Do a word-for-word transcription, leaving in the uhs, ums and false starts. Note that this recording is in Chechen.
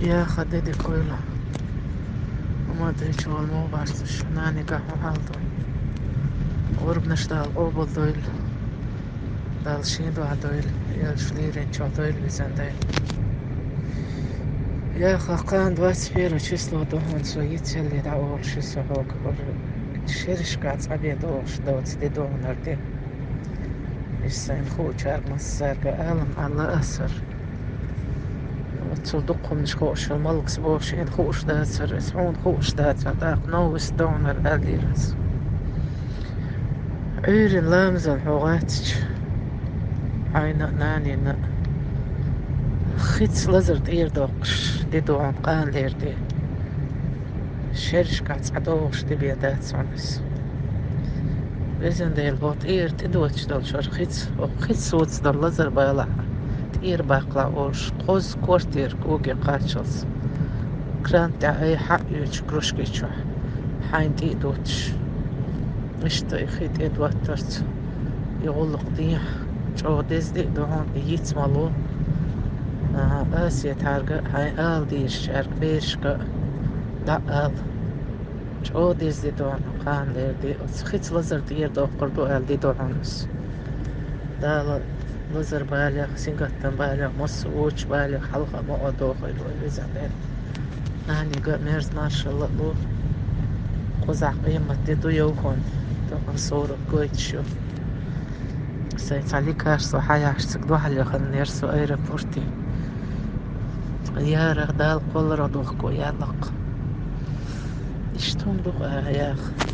Яха, де дика дойла. Амма тӀе чу вала ма варцуш, нанигахь хьо хьал ду. ГӀурбанаш Дала къобал дойла. Дала шен дуьхьа дойла, элча лерина чохь дойла везан Дала. Яха, кхана двадцать первое число ду хьуна, со йицъелле дӀаолуш ю со хьоьга. Шерашкахь цхьа бен догӀуш доцу де ду хьуна хӀара де. Иза сайна хуучаьрга массаьрга алам аьлла асар. Оццул дукха хӀуманаш хууш, малкс бохуш, шена хууш дацара, иза хьуна хууш дацара, тӀаккха новость ду хьуна хӀара аьллера аса. Ӏуьйрина ламазан хьо гӀаттича, хьайна а, нанина а, хица лазар тӀера доккхуш де ду хьуна, кхана лер де. Шерашкахь цхьа догӀуш де бен дац хьуна иза. Везан Дела, хӀокху тӀера тӀедоцуш долчу хӀара хица, хӀокху хица соцу долу лазар балахь, тӀера баккхалахь олуш, кхозза кортера коге кхаччалц, кран тӀехь айхьа а оьцуш, крошки чохь, хьайна тӀе а доцуш. Иштта и хи тӀе доттарца, и гӀуллакх дехьа, чӀогӀа деза де а ду хьуна, и йиц ма ло. Аса тхьаьрга а, хьайн ала дезачаьрга, берашка а дӀа а ала. ЧӀогӀа деза де ду хьуна, кхана лер де. Оцу хица лазар тӀера доккхур ду аьлла де ду хьуна аса. Дала лазар балех, сингаттам балех, массо а вочу балех хьалха а ма Ӏодохийла вай, везан Дела. Нанига а мерза маршалла а ло. Кхузахь къемат де ду йовхонна, тахана сорок гойтуш ю. Сайн цхьа лекарство хьаяхьаш цига дуьхьал яханера со аэропорте. Яра, Дала кхолларах дохко яьллакх. Иштта хӀума ду-кх, а, яха.